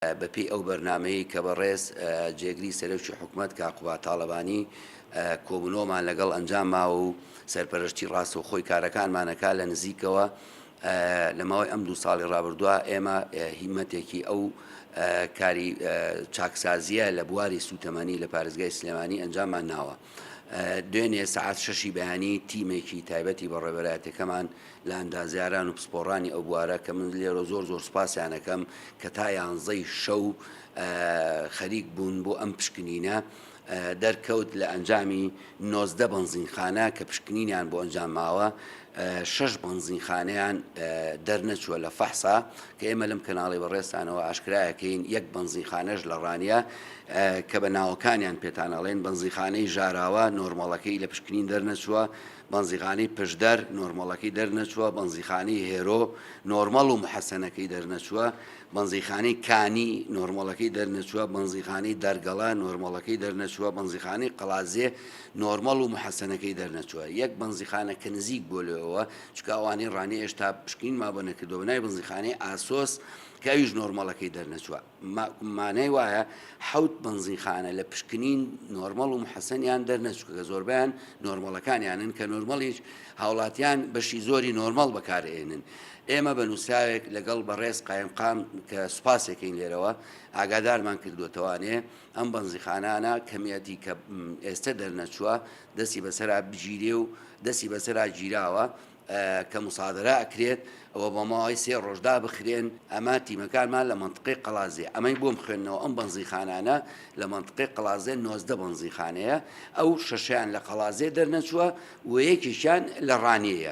بەپێی ئەو بەرنامەیەی کە بەڕێز جێگری سەرۆکی حکومەت کاک قوباد تاڵەبانی کۆبوونەوەمان لەگەڵ ئەنجام ماوە و سەرپەرشتی ڕاستەوخۆی کارەکانمان ئەکا لە نزیکەوە لە ماوەی ئەم دوو ساڵی ڕابردووە ئێمە هیمەتێکی ئەو کاری چاکسازیە لە بواری سوتەمەنی لە پارێزگای سلێمانی ئەنجاممان ناوە. دوێنێ سەعات شەشی بەیانی تیمێکی تایبەتی بەڕێوەبەرایەتیەکەمان لە ئەندازیاران و پسپۆڕانی ئەو بوارە کە من لێرە زۆر زۆر سوپاسیان ئەکەم کە تا یانزەی شەو خەریک بوون بۆ ئەم پشکنینە دەرکەوت لە ئەنجامی 19 بەنزینخانە کە پشکنینیان بۆ ئەنجام ماوە شەش بەنزینخانەیان دەرنەچووە لە فەحسا کە ئێمە لەم کەناڵی بەڕێزتانەوە ئاشکرایەکەین یەک بەنزینخانەش لە ڕانیە کە بە ناوەکانیان پێتان ئەڵێن بەنزینخانەی ژاراوە نۆرمەڵەکەی لە پشکنین دەرنەچووە بەنزیخانەی پشدەر نۆرمەڵەکەی دەرنەچووە، بەنزیخانەی هێرۆ نۆرمەڵ و محەسەنەکەی دەرنەچووە، بەنزیخانەی کانی نۆرمەڵەکەی دەرنەچووە، بەنزیخانەی دەرگەڵە نۆرمەڵەکەی دەرنەچووە، بەنزیخانەی قەڵادزێ نۆرمەڵ و محەسەنەکەی دەرنەچووە. یەک بەنزیخانە کە نزیک بووە لێوەوە، چونکە ئەوانەی ڕانیە هێشتا پشکنینمان بۆ نەکردووە بە ناوی بەنزیخانەی ئاسۆس کە ئەویش نۆرمەڵەکەی دەرنەچووە. مانای وایە حەوت بەنزینخانە لە پشکنین نۆرمەڵ و محەسەنیان دەرنەچوو کە زۆربەیان نۆرمەڵەکانیانن کە نۆرمەڵیش هاوڵاتیان بەشی زۆری نۆرمەڵ بەکارئێنن ئێمە بە نووسراوێک لەگەڵ بەڕێز قایمقام کە سوپاسێکین لێرەوە ئاگادارمان کردووەتەوانێ ئەم بەنزیخانانە کەمیەتی کە ئێستە دەرنەچووە دەستی بەسەرا بگیرێ و دەستی بەسەرا گیراوە کە موسادەرە ئەکرێت و بە ماوەی سێ ڕۆژ دابخرێن، ئەمە تیمەکانمان لە مەنتقەی قەڵادزێ ئەمەی بۆم خوێندنەوە ئەم بەنزینخانانە لە مەنتقەی قەڵادزێ 19 بەنزینخانەیە ئەو شەشیان لە قەڵادزێ دەرنەچووە و یەکێکیان لە ڕانیەیە.